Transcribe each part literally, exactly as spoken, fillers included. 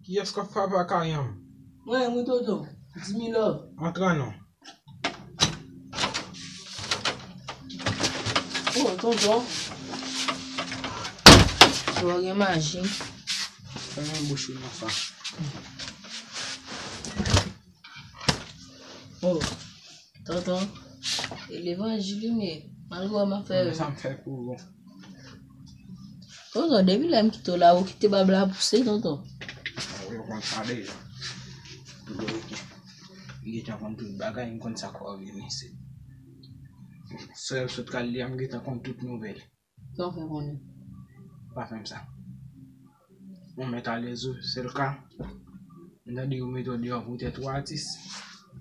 Kiyès k ap frape a Kayanm? Mwen, wi, tonton. Di mi love. Antre non. Oh, tonton. Ou gen maji. Fèmen bouch ou nan sa. Oh, tonton. E levanjil li m ye. Malgre w ap fè. Sa m fè pou ou. Tonton, depi lè m kite w la, ou kite bab la pouse, tonton. Ou konn sa deja. Li gentan konn tout bagay, m konn sa k ap vini isit. Sè m sot kal li a, m gentan konn tout nouvèl. Sa w fè konnen? Pa fè m sa. Ou mèt alèz ou, se l ka. M tande yo mete w deyò poutèt ou atis.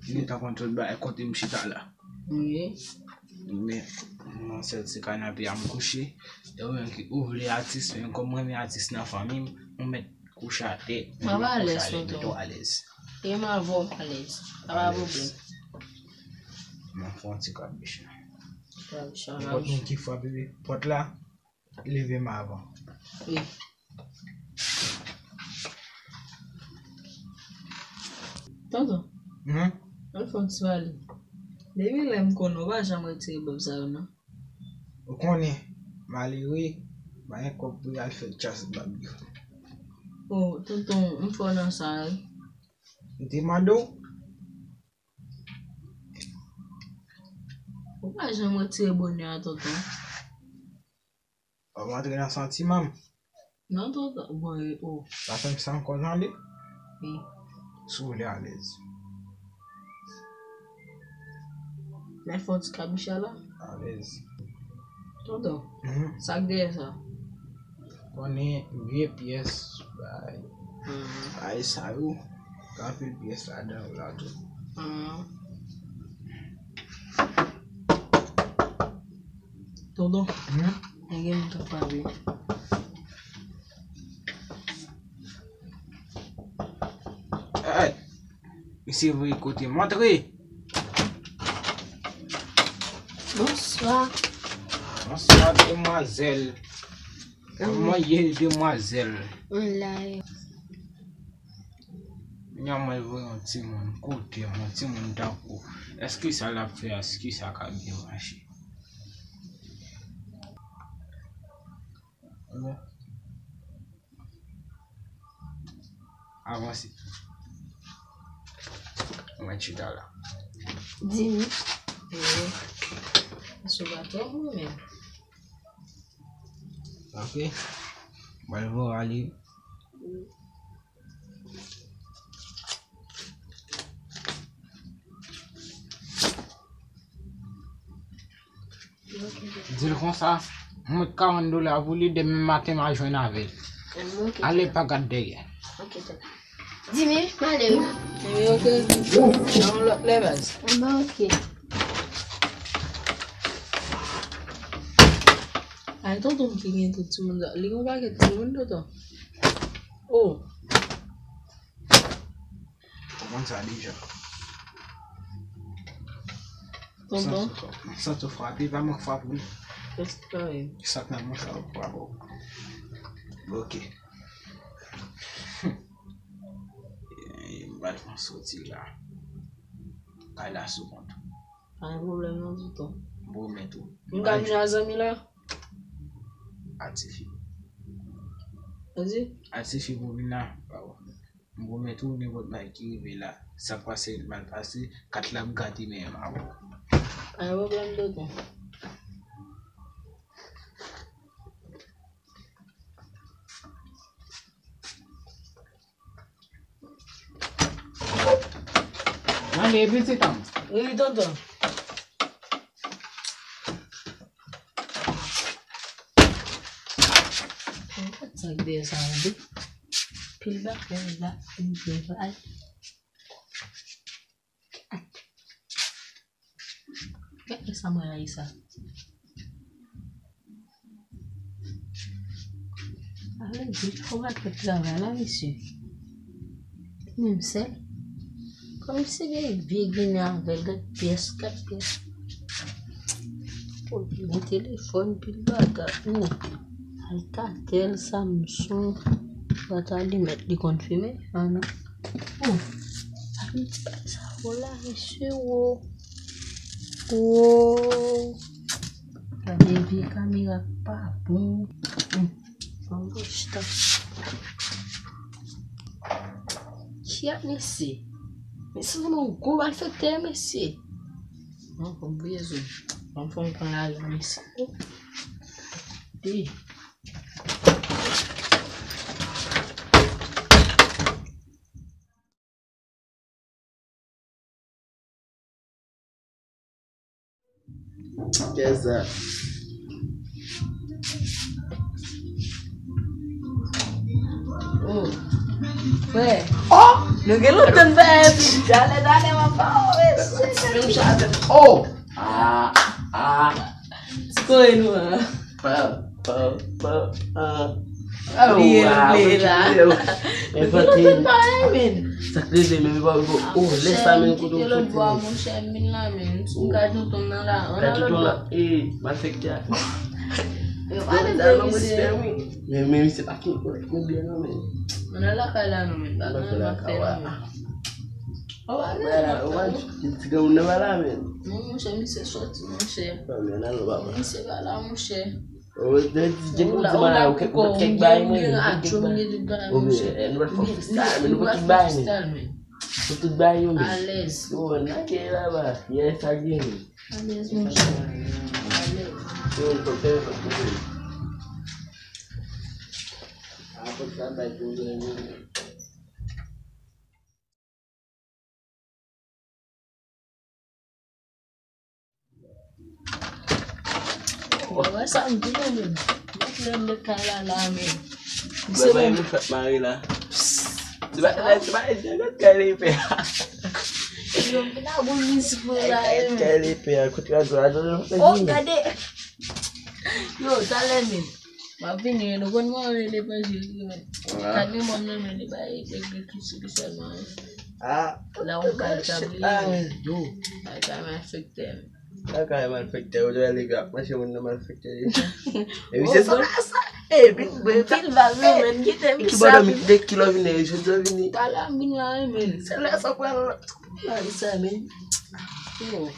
Li gentan konn tout bagay kote m chita la. Wi. Men, nan sèl se kanape a m kouche. E ou menm ki ou vle atis, men kòm mwen renmen atis nan fanmi m, ou mèt kouche atè, men m ap kouche alèz, tonton. Mete w alèz. E m avè w alèz. Pa gen pwoblèm. M ap fè yon ti kabicha. Kabicha. Nenpòt moun ki frape pòt la, leve m avan. Wi. Tonton. Hmm? Al fè yon ti pale. Depi lè m konnen w pa janm retire bab sa yo, non. Ou konnen, malere, pa gen kòb pou y al fè chas bab yo. Oh, tonton, m fò nan sa, wi. M te mande w. Ou pa janm retire bonè a, tonton. W ap antre nan santiman m. Non, tonton. Bon, e, oh. Pa fè m sa ankò, tande? Wi. Si w vle alèz. Mèt fè yon ti kabicha la. Alèz. Tonton, mhm, sa k dèyè sa? Konnen vye pyès, bay. Mhm. Ay sa yo, gen anpil pyès ladan yo la tou. Mhm. Tonton, hmm? Mwen gen moun k ap pale. Ay, misye voye kote m antre. Bonswa. Bonswa, demwazèl. Kòman ye, demwazèl? Mwen la. Nyan mwen voye yon timoun kote m, yon timoun tankou. Èske sa l ap fè a, èske sa ka byen mache? Bon. Avanse. Mwen chita la. Di m. Eee. Sou bato mwen menm. Ok. Mwen vora li. Di l konsa, m met karant dola pou li, demen maten m a jwenn avè l. Ale, pa gad dèyè. Ok, tata. Di m, m ale wi. Wi, ok. Nan yon lòt lè, baz. Anba, ok. Ay, tonton ki gen tout timoun sa. Li gen yon pakèt timoun, tonton. Oh. Ou konn sa deja. Tonton. M santi w frape, pa mank frape wi. Sa k nan manch la. Sa k nan manch la, ou frape w. Ok. M pral fè yon soti la. Kay la sou kont ou. Pa gen pwoblèm non, tonton. M pwomèt ou. M ka vin a zanmi la? A tifi. Sa di? A tifi pou vin la. M pwomèt ou, nenpòt bagay ki rive la, sa k pase, mal pase, kat la ap gate menm avè w. Pa gen pwoblèm, tonton. Mande, pitit an m. Wi, tonton. Sa k dèyè sa, wi. Pil bagay la, pil bagay. Gade sa mwen rayi sa. Ale, di fò gad fè travay la, mesye. Menm sèl. Kòmsi gen vye ginen avè l, gad pyès, gad pyès. Pil telefòn, pil bagay. Alcatel, Samsung. Pòt alimèt li konn fimen? Ah non. Oh, sa vin ti bagay sa wo la, mesye wo. Oh. Gade vye kamera pa bon. Hmm. Bon, bon, chita. Kiyès mesye? Mesye se yon gwo malfektè, mesye. Non, fò m bliye zo. Fò m, fò m pran lajan, mesye. Di. Kèsa? Oh. Frè. Oh! Nou gen lontan n pa fè epi. Talè, talè, m ap ba w, mesye. Oh! Ah, ah. Ti kore nou an. Pa, pa, pa, ah. Bliye l, bliye la. Enfante. Sa k rele menm, e pa, oh, lè sa menm kote w soti menm. Monchè, m vin la menm. M ka tonton nan la, an nan lòt bò. Eh, malfektè. Yo pale de misye. Men, men misye pa ki, ki byen non, men. An nan lakay la non, men. Pa gen anyen m ap fè non, men. Ou pa gen anyen m ap fè non. Ti granmoun nan pa la, men. Non, monchè, misye soti, monchè. Misye pa la, monchè. Ou la, ou la pou kò w, ou gen radyo, m gen tout bagay, monchè. Nou pa freestyle, men nou pa freestyle, men. Nou tout bagay yo, men. Alèz. Yo, nan ke laba, yè sa gen. Alèz, monchè. Alèz. Yo, nou pa freestyle, men. Apre sa, bay pwoblèm yo. Wè sa m di nou menm. Mwen flèm de kay la la menm. Misye menm fèt mare la. Se pa, se pa, se pa kay li pè a. Yo, m vin a bon mizik mwen la menm. Kay li pè a, kout radyo a. Oh, gade. Yo, talè menm. M ap vini, men nou konn mwen rele levanjil wi, men. Kat men mwen nan men li bay eglekisi li sèlman wi. Ah, la ou ka tabli. Yo. Ay ka malfektè. Ay ka malfektè, ou dwe ale gra, manje moun nan malfektè. E misye sa la sa. E vin bwe. Pil bag yo, men kite misye. Ki bòdò mi de kilo vini, jodi vini. Talè m vin la wi, men. Se lè sa pral. Ay sa, men.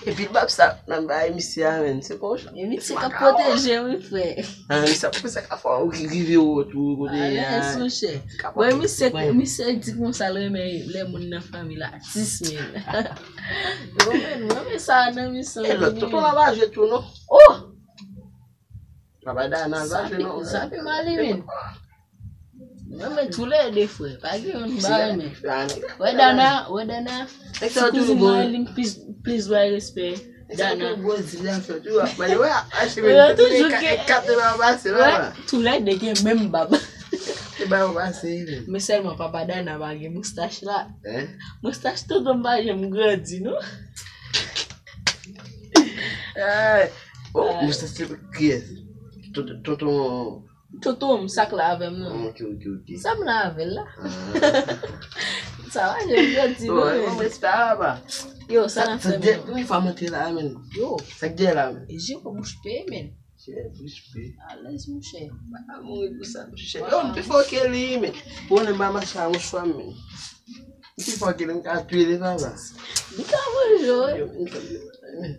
Epi bab sa nan bay misye a, men. Se pa yon chan. E misye k ap pwoteje wi, frè. Ah, misye ap fè sa k ap fè ou rive wot ou kote a. Alèz, monchè. Bon, misye, misye di konsa l renmen lè moun nan fanmi l atis, men. Yo, men, mwen renmen sa nan misye. E lòt tonton la pa jwe tou, non? Oh! Papa Dana pa jwe, non. Sa pi mal li, men. Mwen renmen toulède, frè. Pa gen youn m pa renmen. Wè Dana, wè Dana. Ti kouzin mwen li m plis, plis bay respè. Dana. Yo toujou gen. Wè, toulède gen menm bab. Men sèlman papa Dana pa gen moustach la. Moustach tonton m pa janm grandi, non. Oh, moustach se kiyès? Tonton, tonton. Tonton m, sa k la avè m nan. Ok, ok, ok. Sa m la avè l la. Sa va, je m grandi, non, men. Yo, sa n ap fè, men. Premye fwa m antre la, men. Yo. Sa k dèyè la, men? E je w bouch pe, men. Je bouch pe. Alèz, monchè. Pa mouri pou sa, monchè. Yo, m pi fò ke li, men. Bon, m pa mache a yon chwa, men. M pi fò ke li, m ka touye li, papa. Li ka manje, wi. Yo, m ka touye, men.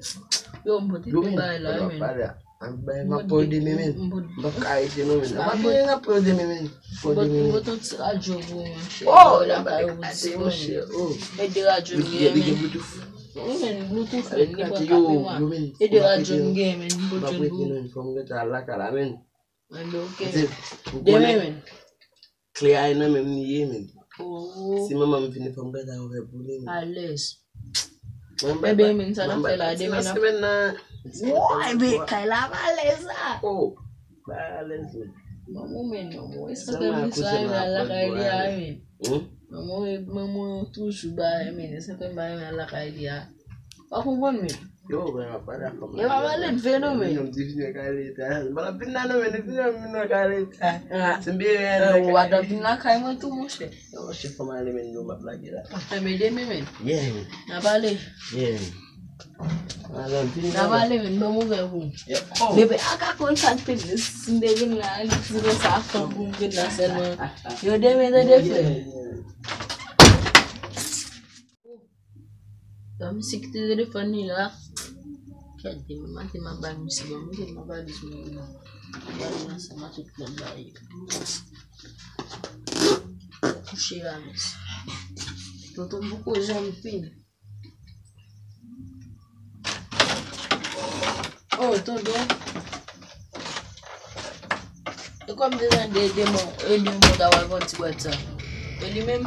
Yo, m pote tout bagay la, men. An bay, m ap pran demen, men. M p ap ka rete non, men. An bay, m ap pran demen, men. Pran demen, men. M pote yon ti radyo pou ou, monchè. Oh, la bay ou ti, monchè. Oh. E de radyo m gen, men. Wi, men, Bluetooth, men, li pran kat memwa. E de radyo m gen, men, m pote l pou ou. Fò m rete al lakay la, men. Anben, ok. Demen, men. Kle a nan menm li ye, men. Oh. Si manman m vini, fò m gade a ouvè pou li, men. Alèz. Enben, men, sa n ap fè la, demen n ap. Woy, men, kay la pa alèz la. Oh, pa alèz, men. Manman, men, non, mwen, sa fè m di sa, men, al lakay li a, men. Manman, men, manman, toujou ba, men, sa fè m ba, men, al lakay li a. Pa konprann, men. Yo, men, m ap pale ak fanm la. Yo, pa pale de veno, men. Yon divini kay leta. M pa vin la non, men, divini vin nan kay leta. Se m byen. Ou pa t ap vin lakay mwen tou, monchè. Yo, monchè, fanm ale, men, yo, m ap lage la. Fèmen demen, men. Yeah, men. N a pale. Yeah, men. Madanm, fini. N a pale, men, ban m ouvè pou ou. Bebe, a ka konn sa k te di, si m te vin la, li di konsa, fòk pou m vin la sèlman. Yo demen, tande, frè. Ban misye kite telefòn li la. Kèt, demen maten, m ap bay misye, ban misye, m ap bay misye, m ap bay misye. M ap bay misye, m ap tout lòt bagay. Kouche la, mesye. Tonton poko janm fin. Oh, tonton. E kòm de jan de demon, e li menm ta wè yon ti bwèt sa. E li menm,